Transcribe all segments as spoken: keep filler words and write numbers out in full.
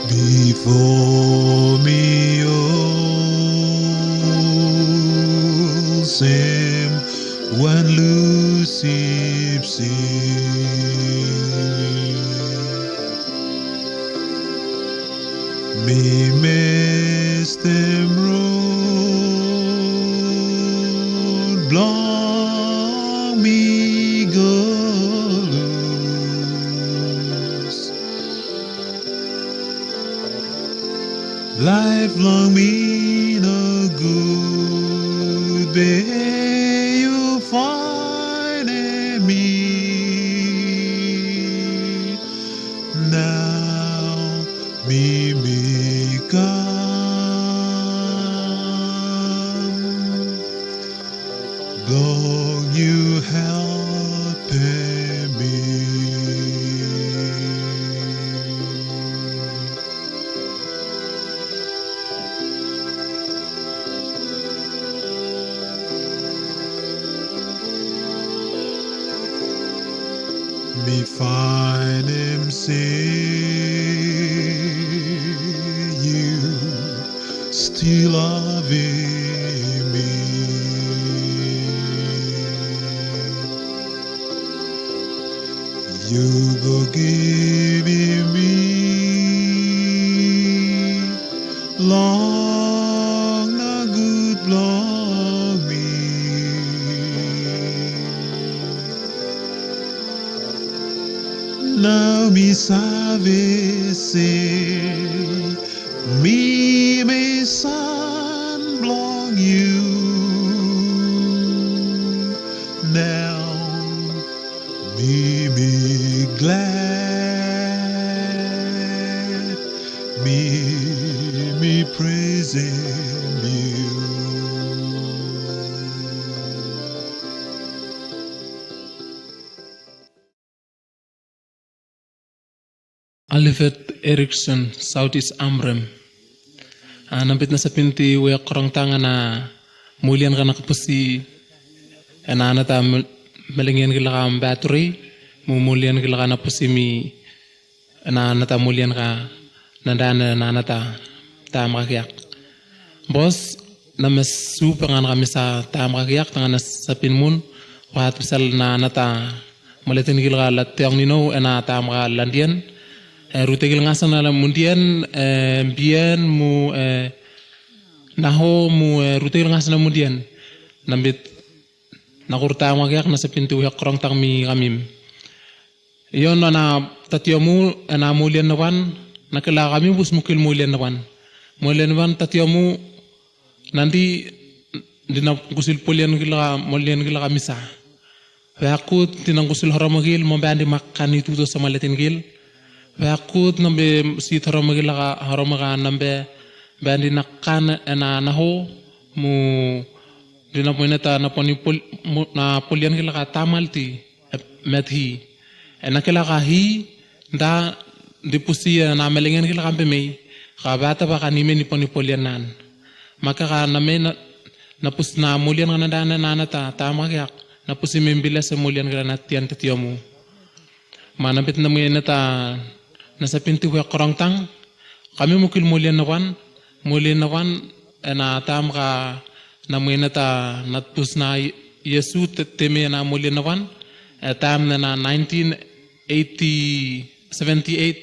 Bifo mi olsem wan lusipsip, mi mestem rod blong mi go lus. Laef blong mi nogud, be yu faenem mi. Nao mi mi kam blong yu helpem mi. Mi faenem se yu stil lavem mi. Yu go givim mi long nogud blong mi. Nao mi save se mi mi san blong yu. Nao mi mi glad, mi mi presem yu. Alfred Erickson, Southeast Amrem. A, nambit na sabenti we krongtang ena molian ka na kapusi ena nata mel-, melengen kila ka batri, mo molian kila ka na pusi mi ena nata molian ka na dan ena nata taem ka kiak. Bos, na me sup e ngan ka misa taem ka kiak, tanga na sapin mun, wa tusal na nata maletin kil ka la teong ni nou ena taem ka landien. E, rutekil ngasana la mundien, e, bien mu, e, naho mu, e, rutekil ngasana mundien. Nambit na kur taem ka kiak na sapin tu wek krongtang mi kamim. Io, na, na tatio mu, ena molian na wan, na kila kami bus mukil molian na wan. Molian na wan tatio mu, nandi, di na kusil polian kila, molian kila kamisa. Wek kut, di na kusil horomokil, mo bandi mak kani tuto sa maletin kil. Wek kut, nambe sit horomokil ka, horomok ka nambe, bandi na kan ena naho, mu, di na poineta na poni pol-, mu, na polian kila ka tamalti. E, met hi. Ena kila ka hi, da, di pusi, e, na melengen kila kambe mei, ka bata ba ka ni me ni poni polian nan. Ma ka ka na me na, na pus na molian ka na dan na nata, taem ka kiak, na pusi me bila se molian kila na tian tatio mu. Ma nambit na mue nata, na sapin tu wek krongtang, kami mukil molian na wan, molian na wan, ena taem ka na mue nata na pus na Iesu te-, teme ena molian na wan, e taem na nineteen eighty, seventy-eight,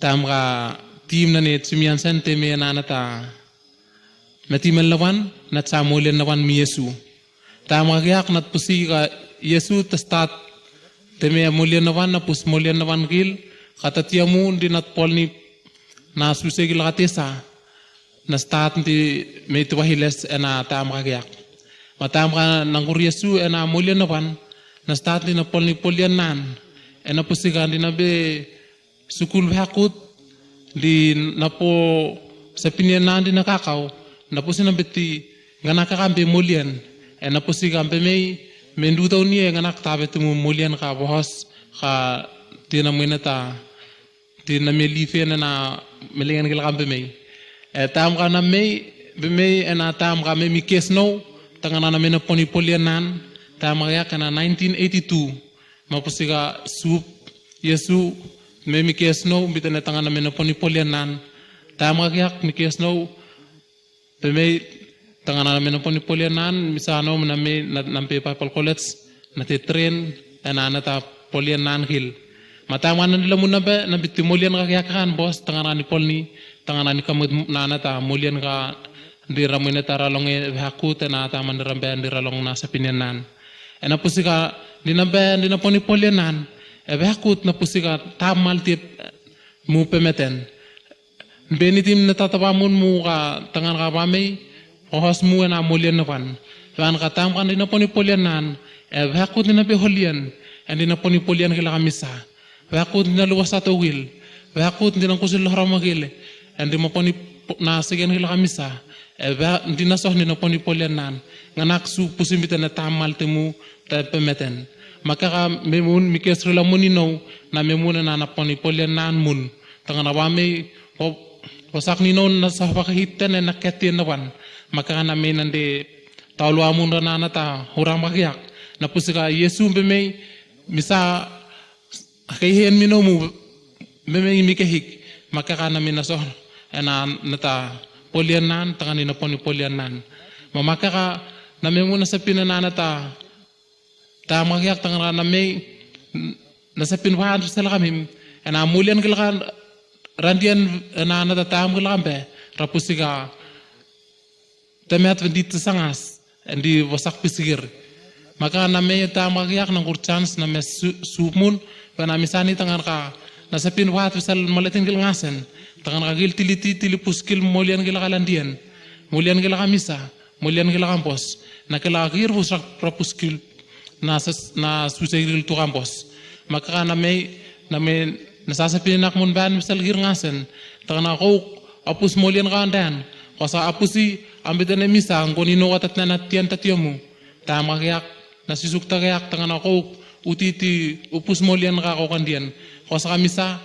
taem ka tim na ne Jimmy Hansen teme ena nata, na tim el na wan, na sa molian na wan mi Iesu. Taem ka kiak na pusi ka Iesu ta stat teme molian na wan, na pus molian na wan kil, ka tatio mu di na pol ni na suse kila ka tesa. Na stat di me tu wahiles ena taem ka kiak. Ma taem ka na kur Iesu ena molian na wan, na stat di na pol ni polian nan. Ena pusi ka di na be sukul wek kut, di na po sapini nan di na kakau, na pusi na beti nganak ka kambe molian. Ena pusi kambe mei, me duta unie nganak tabe tumu molian ka bohos, ka di na mue nata, di na me live ena melengen kila kambe mei. E taem ka na mei, be mei ena taem ka mei mi kes nou, tanga na na me na poni polian nan, taem ka kiak ena nineteen eighty-two. Ma pusi ka sup, Iesu, Mei mi kea snou, mi tene tangana me na poni poli anan. Taem kakiak mi kea snou, be mei tangana me na poni poli anan, mi sa no me na mei na, na be Baebol Kolej, na te tren, ena nata poli anan hil. Ma taem kanan i lamun na be, na be te molian kakiak kan bos, tangana ni pol ni, tangana ni kam wet na nata molian ka, di ramu ena tara long e, wehakut ena taem ni ram be, di ra long na sapini anan. Ena pusika, di na be, di na poni poli anan, e wehakut na pusika, taem mal te, mu pemeten. Benitim na tata wamun mu ka tangan ka wamei, ohos mu ena molian na wan. Wan ka taem kan di na poni poli anan, e wehakut di na be holian, en di na poni poli an kila ka misa. Wehakut di na luwasa to wil, wehakut di na kusil lohorama kile, en di ma poni po-, na seken kila ka misa. E weha-, di na soh di na poni poli anan. Nganak su pusim biten e taem mal te mu, te pemeten. Ma kaka me mun mi kes rila muni nou, na me mun ena na poni poli anan mun. Tangana wamei, Wo-, wosak ni no na sa waka hiten ena keti ena wan. Ma kaka na mei nande taolo amun ra na nata hura makiak. Na pusika Yesu be mei, mi sa kei hen mi no mu, be mei mi kehik. Ma kaka na mei na so, ena nata poli anan, tangani na poni poli anan. Ma, ma kaka na mei mu na sapin ena nata, taem kakiak tangana na mei, na sapin wahan sel kamim, ena molian kila ka randian, ena nata taem kila ka be, ra pusika, temet wen di te sangas, en di wosak pisikir. Ma kaka na mei taem kakiak na gur jans na me su-, sup mun, wen a mi sani tangan ka, na sapin wahan sel maletin kil ngasen, tangan ka kil tili ti, tili pus kil molian kila ka landian, molian kila ka misa, molian kila ka bos, na kila ka kir pus ra-, ra pus kil, na sas-, na suse kil tu ka bos. Ma kaka na mei, na mei, na sa sapin ena kmun ban mi sel kir ngasen, tangana kouk, a pus molian ka andan, kosa a pusi, ambiten e misa, ngoni no ka tatna na tian tatiomu. Taem kakiak, na sisuk takiak, tangana kouk, uti ti, u pus molian ka kouk andian. Kosa ka misa,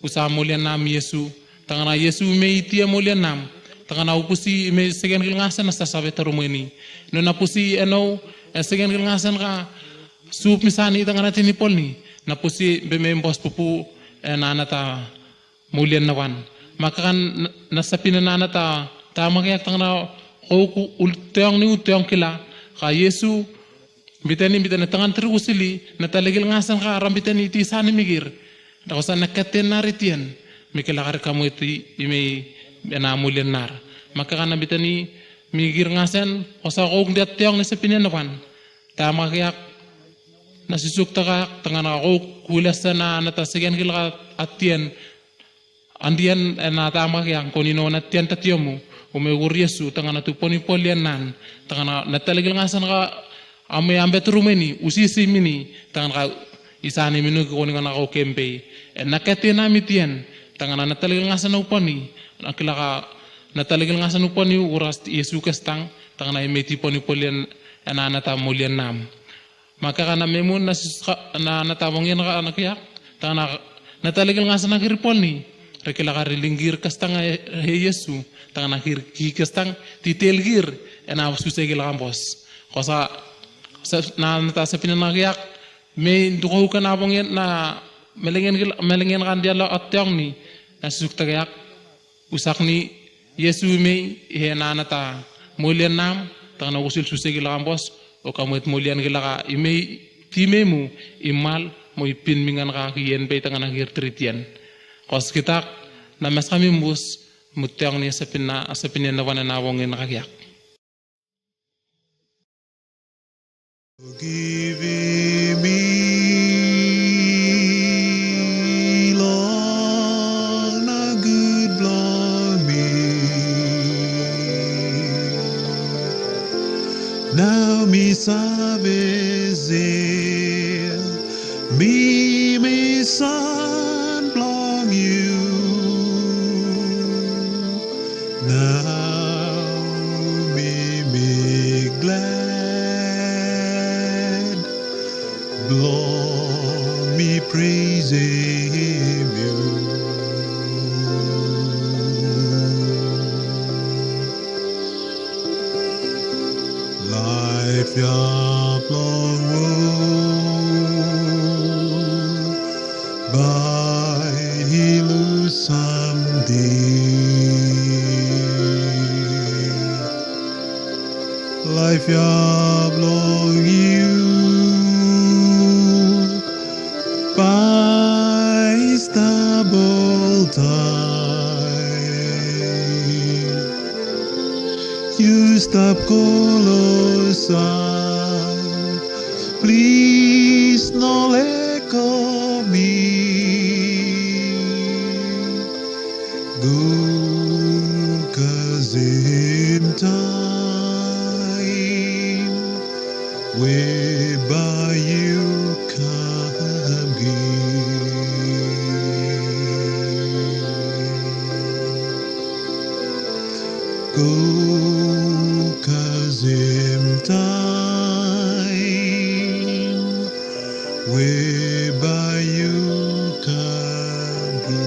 u sa molian nam Yesu. Tangana Yesu mei i tia molian nam. Tangana u pusi i mei seken kil ngasen na sa save taru mweni. No na pusi eno, e seken kil ngasen ka sup mi sani tangana tini pol ni. Na pusi be mei bos pupu, ena nata molian na wan. Ma kaka na, na sapin ena nata, taem kakiak tangana kouk u teong ni u teong kila. Ka Yesu, Bitani, bitani tangan tiri kusili, na talekil ngasan ka ram bitani iti sani mikir. Da kosa na keten nari tien, mikila kari kamu iti i mei ena mulian nar. Maka kana bitani mikir ngasan, kosa kouk dia tiong ni sepinen na wan. Tama kiak, na susuk taka, tangana kouk, kuila sana, na ta seken kila atien. Andian ena tama kiak koni no na tian tatiomu, ume uri Yesu, tangana tu poni polian nan, tangana na talekil ngasan ka ame ambet rumeni, usisi mini, tangana ka isani minu ki koni kana ko kempei. Ena keti na mitien, tangana na talekil ngasan uponi, na kila ka na talekil ngasan uponi, uras Yesu kestang, tangana imeti poni polian, ena na ta mulian nam. Maka kana memun na sus ka, na, na ta wongen ka na kiak. Tangana, na talekil ngasan na kiri pol ni. Rekila kari lingkir kastang he, he Yesu. Tangana kiri, kiri kastang, titel kiri, ena suse kila kambos. Kosa, sa, na, na ta sepina na kiak. Me duko uka na wongen na, melengen kila, melengen kan dia la ationg ni. Na susuk ta kiak. Usak ni Yesu imei, ihe na na ta mulian nam, tangana usil suse kila kambos, o kamu et mulian kila ka imei, ti mei mu, imal, mo ipin mingan ka ki en pei tangana kir tritien. Kos kitak, na mas kami mus, mu tiong ni asepina, asepina na wana na wongen ka kiak. Givim mi long na gud blong mi. Nao mi save se mi, mi san blong yu. Nao mi, mi glad blong mi presim yu. Laef ya blong Bia blong yu bae i stap oltaem. Yu stap klosap, plis no lego mi. Go kasem taem we bae yu kam gen. Go kasem taem we bae yu kam gen.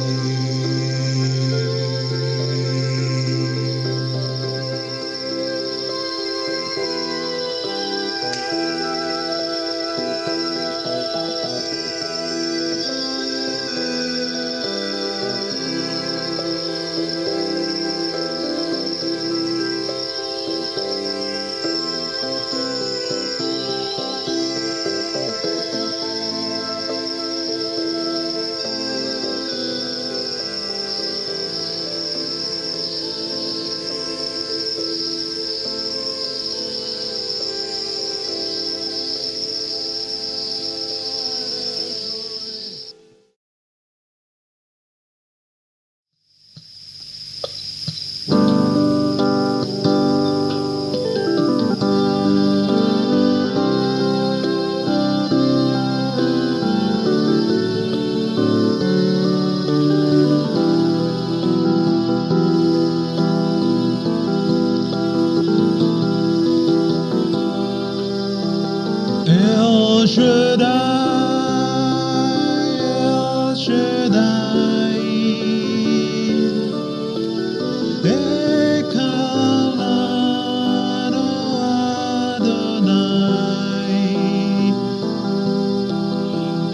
El Shaddai, El Shaddai, Eka Lano Adonai.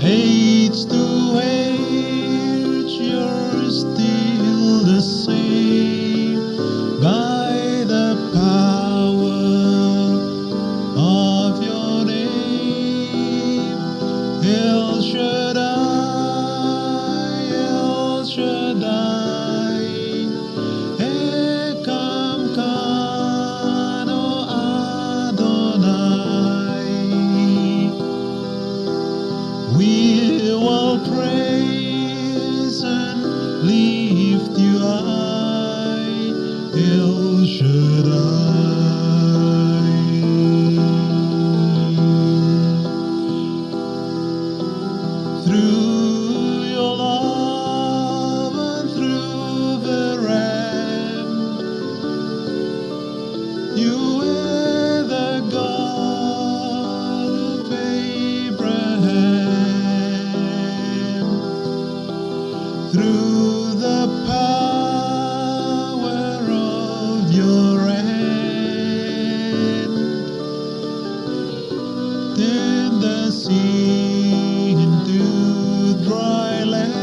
Age to age, you're still the same by the power of your name. El Shaddai, El Shaddai, Eka Mkano Adonai. We will praise and lift you high, El Shaddai. Through your love and through the Ram, you were the God of Abraham. Through the power of your hand, turn the sea into dry land.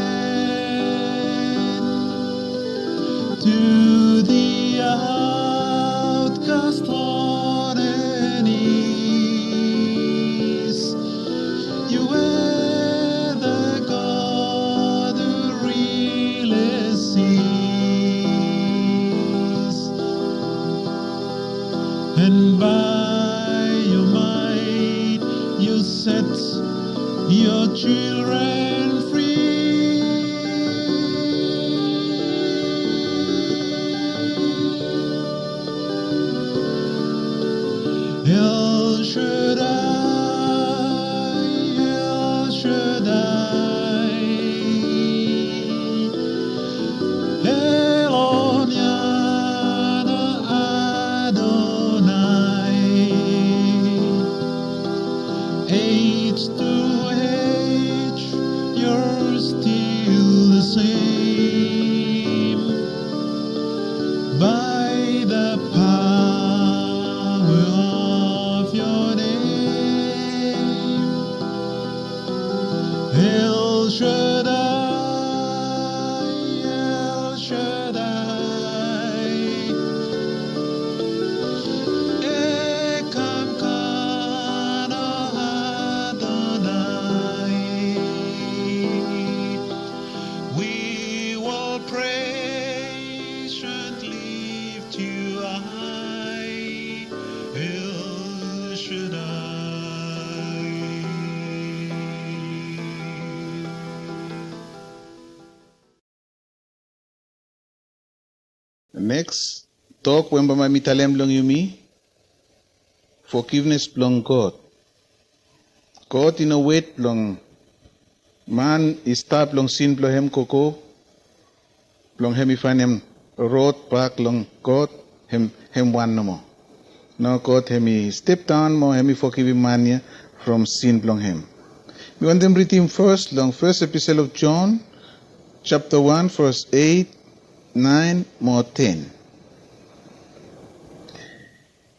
To the outcast on the knees, you were the God who really sees. And by your might, you set your children free. Neks tok we bambae mi talem long yumi, fogivnes blong God. God i no wet blong man i stap long sin blong hem gogo blong hem i faenem rod bak long God, hem hem wan nomo. Nao God hem i step daon mo hem i fogivim man ya from sin blong hem. Mi wantem ridim fes long Fes Episel of John, chapter wan, verse eight, nine mo ten.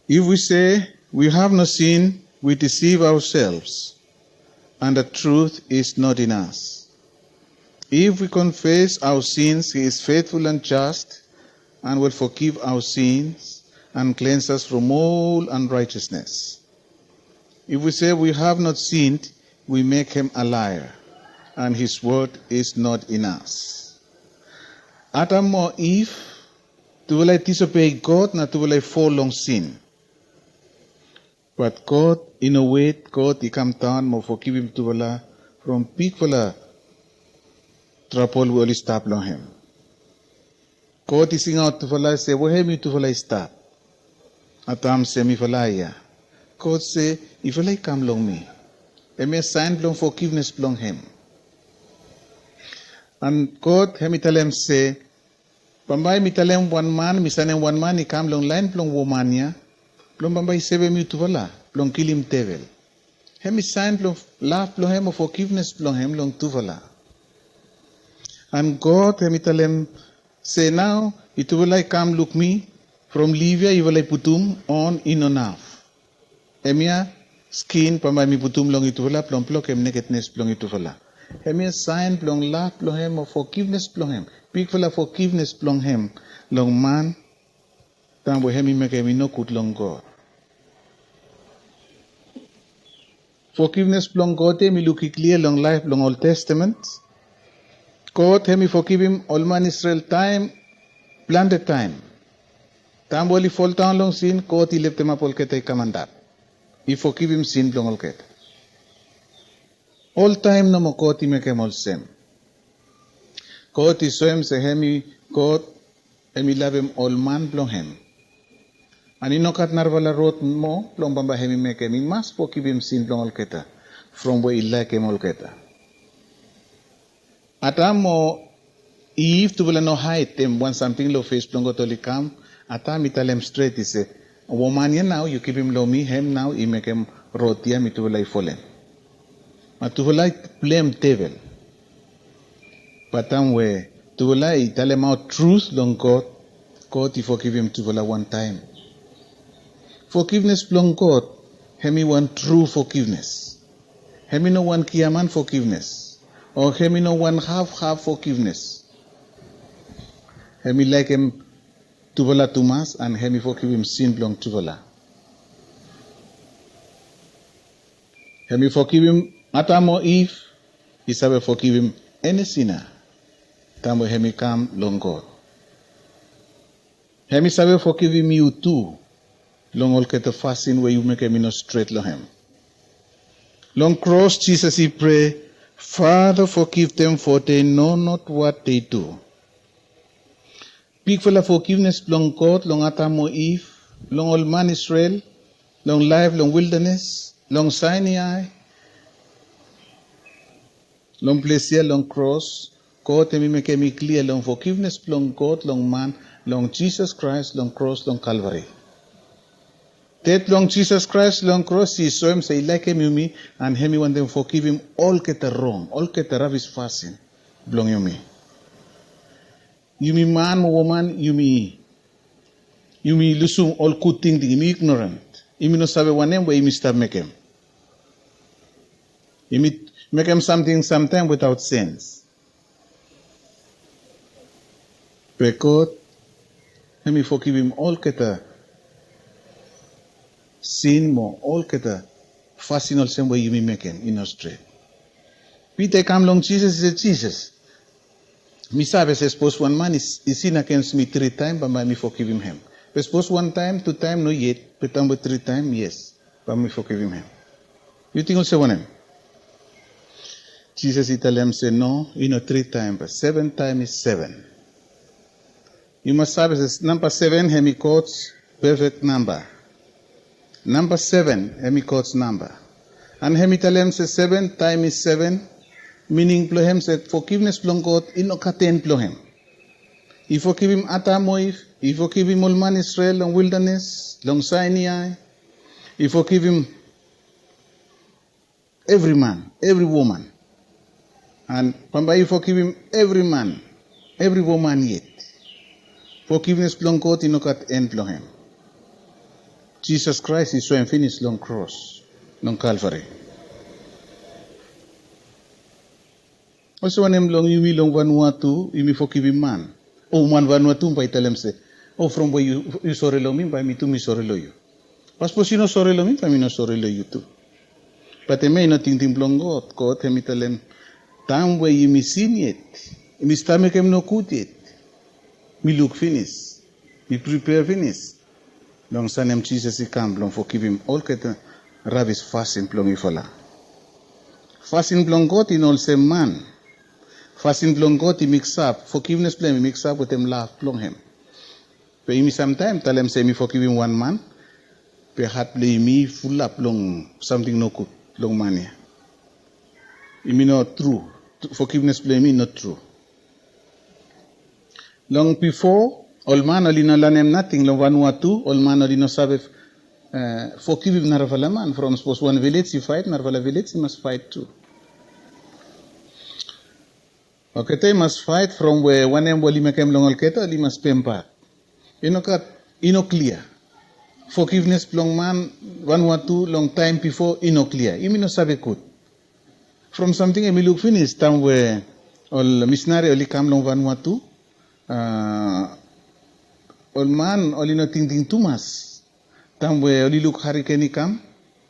If we say we have no sin, we deceive ourselves, and the truth is not in us. If we confess our sins, he is faithful and just and will forgive our sins and cleanse us from all unrighteousness. If we say we have not sinned, we make him a liar, and his word is not in us. Adam mo Iv, tufala i disobei God na tufala i fol long sin. Bat God i no wet, God i kam daon mo fogivim tufala from bigfala trabol we oli stap long hem. God i singaot tufala se, wehem yutufala i stap? Adam se, mifala ya. God se, yufala i kam long mi. Hemia saen blong fogivnes blong hem. An God hem i talem se, bambae mi talem wan man, mi sanem wan man i kam long laen blong woman ya blong bambae i sevem yutufala blong kilim devel. Hem i saen blong lav blong hem o fogivnes blong hem long tufala. An God hem i talem se, nao yutufala i kam luk mi, from liv ya yufala i putum on i no naf. Hemia skin bambae mi putum long yutufala blong blokem nekednes blong yutufala. Hemia saen blong lav blong hem o fogivnes blong hem, bigfala fogivnes blong hem long man taem we hem i mekem i nogud long God. Fogivnes blong God ya mi luk i klia long laef blong Ol Testamen. God hem i fogivim ol man Isrel taem, plante taem. Taem we oli foldaon long sin, God i leftemap olgeta i kam antap. I fogivim sin blong olgeta. Oltaem nomo God i mekem olsem. God i soem se hem i God, hem i lavem ol man blong hem. An i no gat narafala rod moa blong bambae hem i mekem, i mas fogivim sin blong olgeta from we i laekem olgeta. Adam mo Iv tufala no haedem wan samting long fes blong God oli kam. Adam i talem stret i se, woman ya nao yu givim long mi, hem nao i mekem rod ya mitufala i folem. Mo tufala i blem devel. Bat taem we tufala i talemaot trut long God, God i fogivim tufala wantaem. Fogivnes blong God hem i wan tru fogivnes. Hem i no wan giaman fogivnes, o hem i no wan hafhaf fogivnes. Hem i laekem tufala tumas an hem i fogivim sin blong tufala. Hem i fogivim Adam o Iv, i save fogivim eni sina taem we hem i kam long God. Hem i save fogivim yu tu long olgeta fasin we yu mekem i no stret long hem. Long kros Jisas i prea, Father, forgive them, for they know not what they do. Bigfala fogivnes blong God long Adam o Iv, long ol man Isrel, long laef long wildanes, long Sainai, long ples ya long kros, God hem i mekem i klia long fogivnes blong God long man long Jisas Kraes long kros long Kalvari. Ded blong Jisas Kraes long kros i soem se i laekem yumi, an hem i wantem fogivim olgeta rong, olgeta rabis fasin blong yumi. Yumi man mo woman, yumi, yumi lusum ol gud tingting, yumi ignorant. Yumi no save wanem we yumi stap mekem. Yumi mekem samting samtaem witaot sens. Be God hem i fogivim olgeta sin mo olgeta fasin olsem we yumi mekem i no stret. Pita i kam long Jisas, i se, Jisas, mi save se sapos wan man i, i sin agens mi tri taem, bambae mi fogivim hem. Be sapos wan taem, tu taem, no yet, be taem we tri taem, yes, bae mi fogivim hem. Yu ting olsem wanem? Jisas i talem se, no, i no tri taem, be seven taem i seven. Yu mas save se namba seven hemi God perfect namba. Namba seven hemi God namba. And hemi talem se seven taem i seven, mining blong hem se fogivnes blong God i no gat en blong hem. I fogivim Adam o Iv, i fogivim ol man Israel long wildanes, long Sainai, i fogivim evri man, evri woman. And bambae i fogivim evri man, evri woman yet. Fogivnes blong God i no gat en blong hem. Jisas Kraes i soem finis long kros, long Kalvari. Olsem wanem long yumi long vanua tu, yumi fogivim man? O man vanua tu bae i talem se, o from we yu, yu sore long mi, bae mi tu mi sore long yu. Be sapos yu no sore long mi, bae mi no sore long yu tu. Bat hemia i no tingting blong God. God hemi talem, taem we yumi sin yet, yumi stap mekem nogud yet, mi luk finis, mi pripea finis long sanem Jisas i kam blong fogivim olgeta rabis fasin blong yufala. Fasin blong God i no olsem man. Fasin blong God i miksap, fogivnes blong hem i miksap wetem lav blong hem. Be yumi samtaem talem se yumi fogivim wan man, be hat blong yumi i fulap long samting nogud long man ya. Yumi no tru, fogivnes blong yumi i no tru. Long bifo, ol man oli no lanem nating long vanua tu, ol man oli no save, eh, fogivim narafala man. From sapos wan vilej i faet, narafala vilej i mas faet tu. Olgeta i mas faet from we wanem we oli mekem long olgeta oli mas pembak. I no gat, i no klia. Fogivnes blong man vanua tu long taem bifo i no klia. Yumi no save gud. From samting ya mi luk finis, taem we ol misinari oli kam long vanua tu, ah, ol man oli no tingting tumas. Taem we oli luk hariken i kam,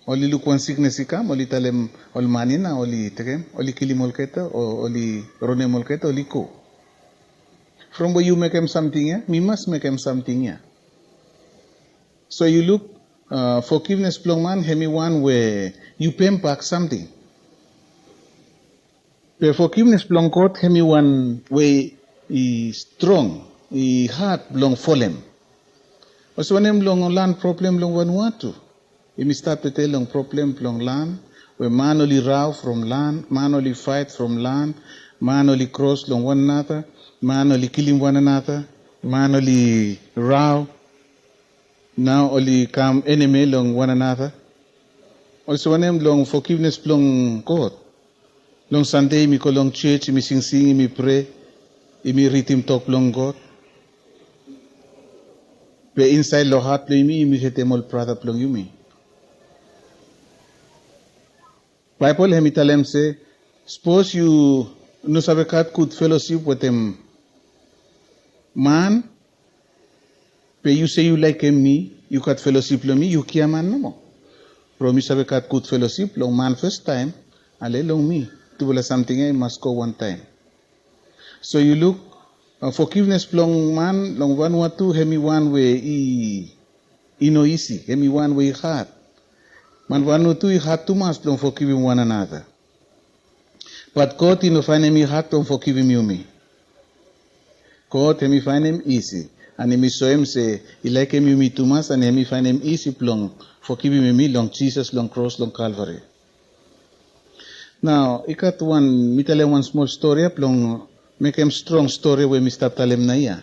oli luk wan siknes i kam, oli talem ol man ya nao oli tekem, oli kilim olgeta o oli ronem olgeta, oli go. From we yu mekem samting ya, mi mas mekem samting ya. So yu luk, ah, fogivnes blong man hemi wan we yu pembak samting. Be fogivnes blong God hemi wan we i strong, i had blong folem. Olsem wanem long lan problem long vanua tu? Yumi stat tede long problem blong lan, we man oli rao from lan, man oli faet from lan, man oli kros long wan anata, man oli kilim wan anata, man oli rao. Nao oli kam enemi long wan anata. Olsem wanem long fogivnes blong God? Long Sande yumi go long jos, yumi singsing, yumi prea, yumi ridim tok blong God. Be insaed long hat blong yumi, yumi hetem ol brata blong yumi. Baebol hemi talem se, sapos yu no save gat gud felosip wetem man, be yu se yu laekem mi, yu gat felosip long mi, yu giaman nomo. From yu save gat gud felosip long man fastaem, ale long mi, tufala samting ya i mas go wantaem. So yu luk, ah, fogivnes blong man long vanua tu hemi wan we i, i no isi, hemi wan we i had. Man vanua tu i had tumas blong fogivim wan anata. Bat God i no faenem i had blong fogivim yumi. God hemi faenem isi, and hemi soem se i laekem yumi tumas, and hemi faenem isi blong fogivim yumi long Jisas long kros long Kalvari. Nao i gat wan, mi talem wan smol stori ya blong mekem strong stori we mi stap talem naoia.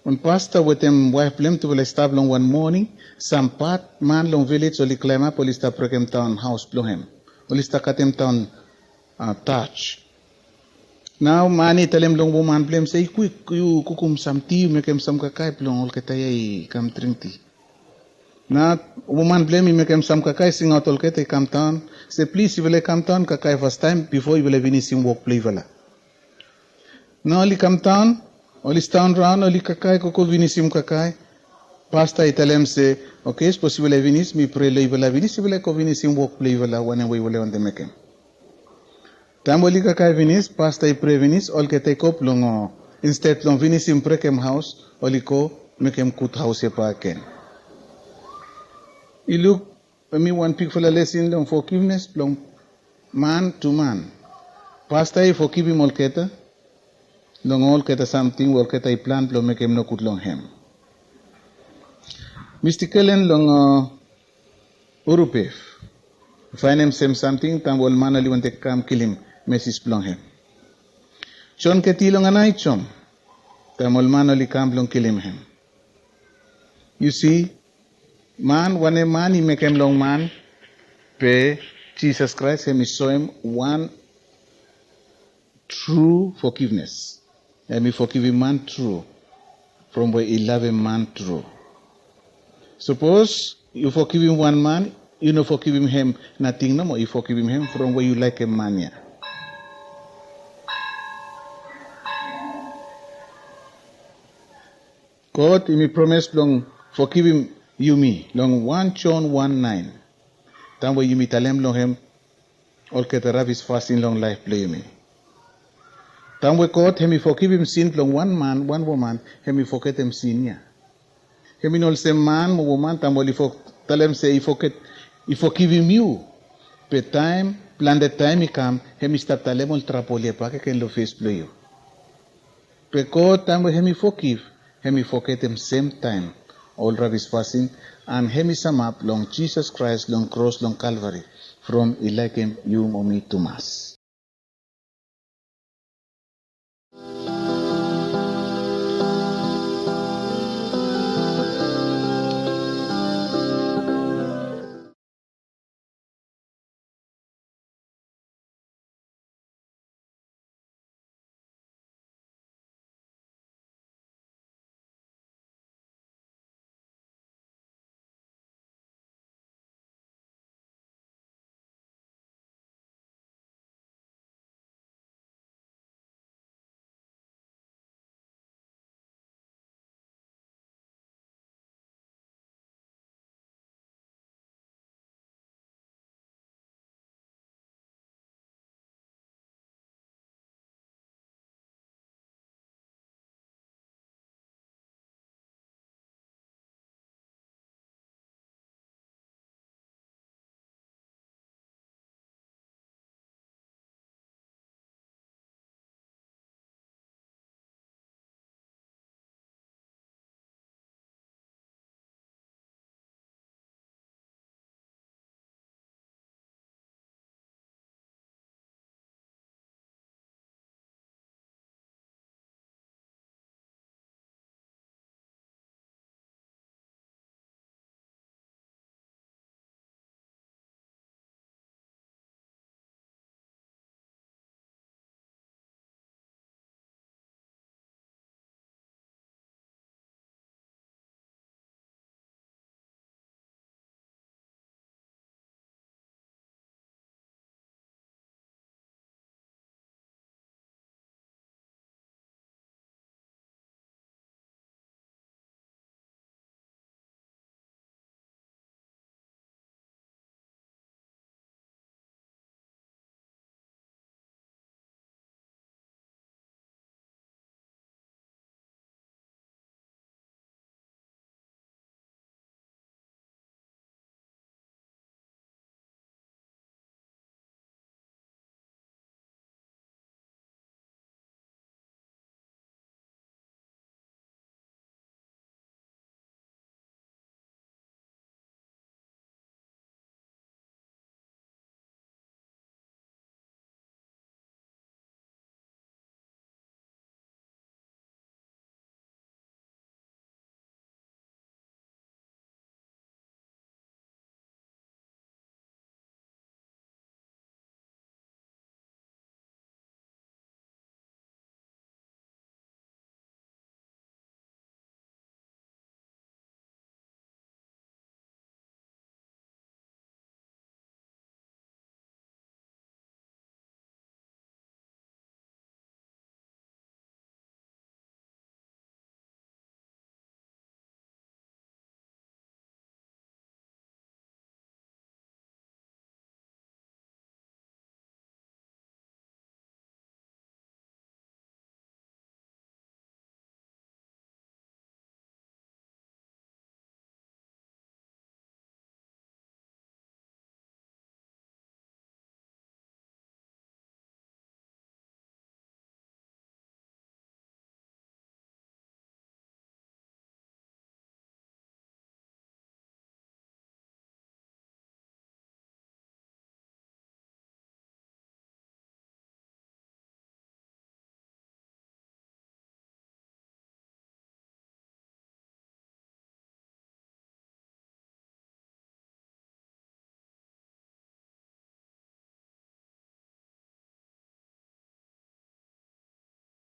Wan pasta wetem waef blong hem tufala i stap long wan moning, sam bad man long vilej oli klaemap, oli stap brekemdaon haos blong hem. Oli stap katemdaon, ah, taj. Nao man ya i talem long woman blong hem se, kwik, yu kukum sam ti, yu mekem sam kakae blong olgeta ya i kam dring ti. Nao woman blong hem i mekem sam kakae, singaot olgeta i kamdaon, se, plis, yufala i kamdaon kakae fastaem bifo yufala i vinisim wok blong yufala. Nao oli kamdaon, oli sidaon raon, oli kakae gogo vinisim kakae. Pasta i talem se, oke, sapos yufala i vinis, mi prea long yufala, vinis yufala i go vinisim wok blong yufala, wanem we yufala i wantem mekem. Taem oli kakae finis, pasta i prea finis, olgeta i go blong, o, insted long vinisim brekem haos, oli go mekem gud haos ya bakegen. I luk, hemi wan bigfala lesin long fogivnes blong man tu man. Pasta i fogivim olgeta. long olgeta samting we olgeta i plan blong mekem nogud long hem. Mi stikelen long Urupef. Faenem sem samting taem ol man oli wantem kam kilim mesis blong hem. Jon Keti long Anaijom taem ol man oli kam blong kilim hem. Yu si, man wanem man i mekem long man, be Jisas Kraes hem i soem wan tru fogivnes. Hem i fogivim man tru from we i lavem man tru. Sapos yu fogivim wan man, yu no fogivim hem nating nomo, yu fogivim hem from we yu laekem man ya. God hem i promes blong fogivim yumi long wan Jon wan naen, taem we yumi talem long hem olgeta rabis fasin long laef blong yumi. Taem we God hem i fogivim sin blong wan man, wan woman, hem i fogetem sin ya. Hem i no olsem man mo woman taem oli talem se i fogivim yu, be taem, plante taem i kam, hem i stap talem ol trabol ya bakegen long fes blong yu. Be God taem we hem i fogiv, hem i fogetem semtaem ol rabis fasin, and hem i samap long Jisas Kraes long kros long Kalvari from i laekem yu mo mi tumas.